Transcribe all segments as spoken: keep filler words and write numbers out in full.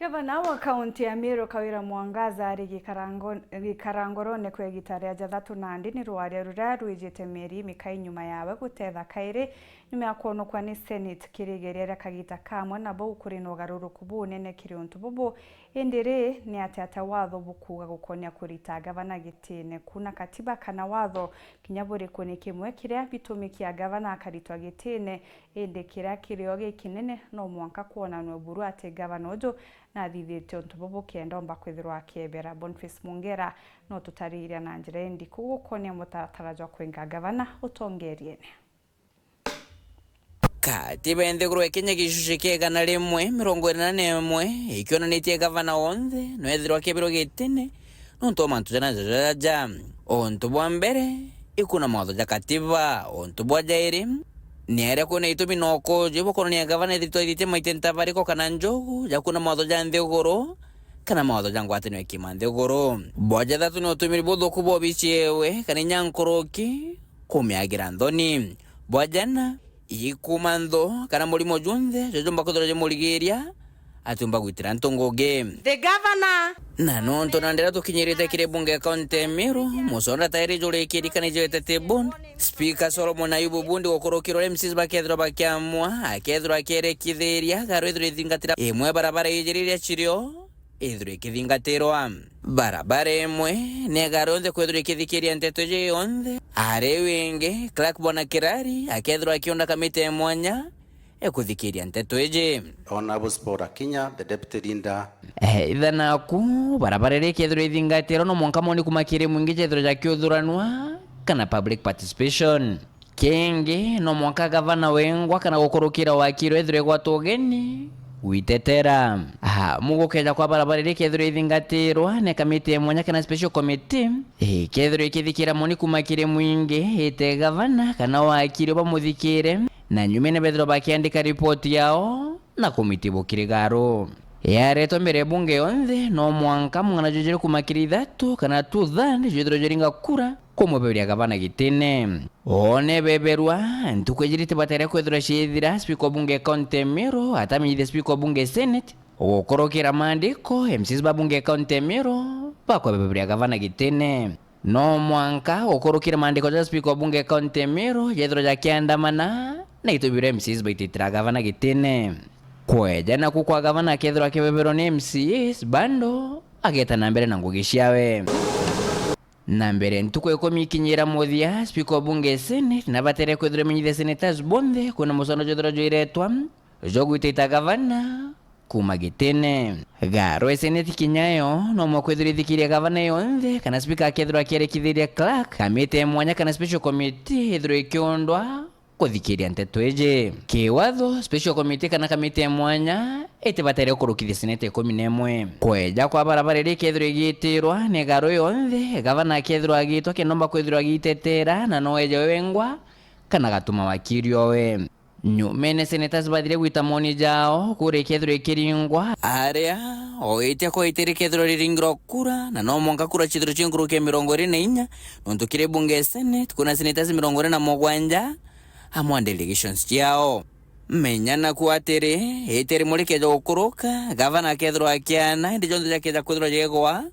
Gavana wa kaunti ya Meru Kawira Mwangaza ari gikarango-, gikarangorone kwa igita ria jathatu nandi ni rwaria ruria rwijite mieri imikai nyuma yawe gutetha kairi nyuma ya kwonokwa ni Senate kiri igeria ria kagita kamwe, na bau kuri na ugaruruku bunene kiri untu bubu. Indi ri, ni atia atia watho bukuuga gukonia kurita gavana gitine? Kuna katiba kana watho kinya buriku ni kimwe kiria bitumikia gavana akaritwa gitine, indi kiria kirio gikinene no mwanka kwonanwe buru ati gavana uju nathithite untu bubu kenda omba kwithirwa akiebera. Boniface Mungera no tutariria na njira indiku gukonia mutaratara jwa kwinga gavana utongeriene. Katiba ya nthiguru ya Kenya gicuci kia igana rimwe mirongo ina na imwe ikionanitie gavana wonthe nwethirwa akebirwa gitine nontu wa mantu jana jajaja. Untu bwa mbere, ikuna mawatho ja katiba. Untu bwa jairi, ni aria kwina itumi na ukoji bwa kwonania gavana ethitwe aithitie maite ntabariko kana njogu ja kuna mawatho ja nthiguru kana mawatho ja ngwataniro ya kima nthiguru. Bwa jathatu ni utumiri buthuku bwa obici yewe kana inya nkuruki kumiagira nthoni. Bwa jana, ikuma nthu kana murimo junthe jujumba kwithirwa jimurigiria atiumba gwitira ntu ngugi. The governor. Na nontu na ndira tukinyirite kiri bunge ya kaunti ya Meru, musonda tairi jurikiri kana ijwete table. Speaker Solomon Ayubu Bundi gukurukirwa M Cs bakethirwa bakiamua, akethirwa akierekithiria garu ithirwa ithingatira imwe barabara ijiri iria cirio ithirwa ikithingatirwa. Barabara imwe ni egari yonthe kwithirwa ikithikiria nteto iji yonthe. Ari wingi, Clerk Bwana Kirari akethirwa akiunda kamiti ya mwanya ikuthikiria nteto iji. Honourable Spora Kinya, the deputy leader. Eh, itha naku, barabara iria ikethirwa ithingatirwa no mwanka moni kuma kiri mwingi jethirwa jakiuthuranwa kana public participation. Kingi, no mwanka gavana wengwa kana gukurukira wakirwe ethirwe igwatwa ugeni gwitetera. Aha, mugukeja kwa barabara iria ikethirwa ithingatirwa ni kamiti ya mwanya kana special committee, ikethirwa ikithikira moni kuma kiri mwingi, ite gavana kana wakirwe bamuthikire, na nyumene bethirwa bakiandika ripoti yao na kumitibu kiri garu. Yaretwa mbere ya bunge yonthe, no mwanka mung'ana jujiri kuma kiri ithatu kana two third jwithirwa jwaringa kura kumubeberia gavana gitine. One beberwa, ntuku ijiri tibatere kwithirwa ciithira, speaker wa bunge ya kaunti ya Meru atamenyithie speaker wa bunge ya senate, gukurukira maandiko, M Cs ba bunge ya kaunti ya Meru bakwebeberia gavana gitine. No mwanka gukurukira maandiko ja speaker wa bunge ya kaunti ya Meru jethirwa jakiandamana na itumi biria M Cs baititira gavana gitine. Kweja naku kwa gavana akethirwa akibeberwa ni M C As, bando ageta na mbere na ngugi ciawe. Na mbere ntuku ikumi ikinyira muthia, speaker wa bunge ya senate nabatere kwithirwa imenyithia senators bonthe kwina musono jwethirwa jwiretwa jwa gwitita gavana kuma gitine. Garo ya senate kinya yo no mwakwithirwa ithikiria gavana yonthe, kana speaker akethirwa akierekithiria clerk, kamiti ya mwanya kana special committee ithirwa ikiundwa kuthikiria nteto iji. Kiwatho, special committee kana kamiti ya mwanya itibatere kurukithia seneta ikumi na imwe. Kweja kwa barabara iria ikethirwa igiitirwa ni garo yonthe, gavana akethirwa agitwa kenda omba kwithirwa agiitetera na no eje we wengwa kana agatuma wakiri owe. Nyumene senators bathire gwita moni jao, kura ikethirwa ikiringwa. Aria oitia kwa iti rikethirwa riringirwa kura, na no mwanka kura ciithirwe ci nkuruki ya mirongo iri na inya, nontu kiri bunge ya senate kwina senators mirongo iri na mugwanja, amwe a delegations ciao. Menya naku atiri, iti rimwe rikeja gukuruka, gavana akethirwa akiana, indi jonthe jakeja kwithirwa jegwa,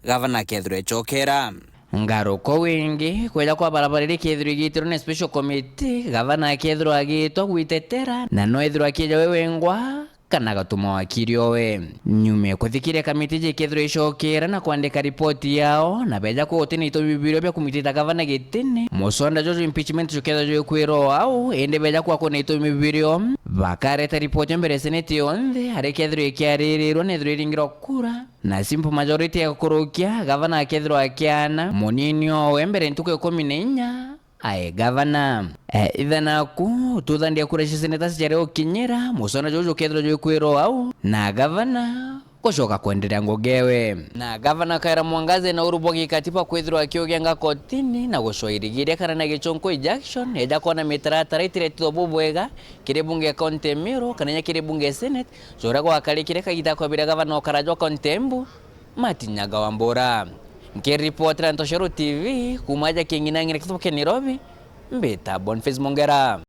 gavana akethirwa ecokera. Ngaruko wingi, kweja kwa barabara iri kethirwa igiitirwe ni special committee, gavana akethirwa agitwa gwitetera, na no ethirwa akieja we wengwa, kana agatuma wakiri owe. Nyuma ya kuthikiria kamiti iji ikethirwa icokera na kwandika ripoti yao, na beja kuutina itumi birio bia kumwitita gavana gitine, musonda juju impeachment jukethirwa jwikwirwa o au, indi beja kwakuna itumi birio, bakareta ripoti mbere ya seneti yonthe, aria ikethirwa ikiaririrwa na ithirwa iringirwa kura, na simple majority ya gukurukia, gavana akethirwa akiana, munini owe mbere ntuku ikumi na inya, ae gavana. E, itha naku, tuthandia kura cia seneta ciaria gukinyira, musona juju jukethirwa jwikwirwa au, na gavana gucoka kwenderea ngugi ewe. Na gavana Kawira Mwangaza ena uru bwa gikatiba kwithirwa akiugenga kotini na gucoa irigiria kana na gichunku injunction, eja kwona mitaratara itiretithwa bubwega kiri bunge ya kaunti ya Meru, kana inya kiri bunge ya senate, juria gwakarikire kagita kwabira gavana ukara jwa kaunti ya Embu, Martin Nyaga Wambura. Nkiripotera Ntoshero T V, kuuma aja King'inang'ina Kitubu kia Nairobi, mbita Boniface Mongera.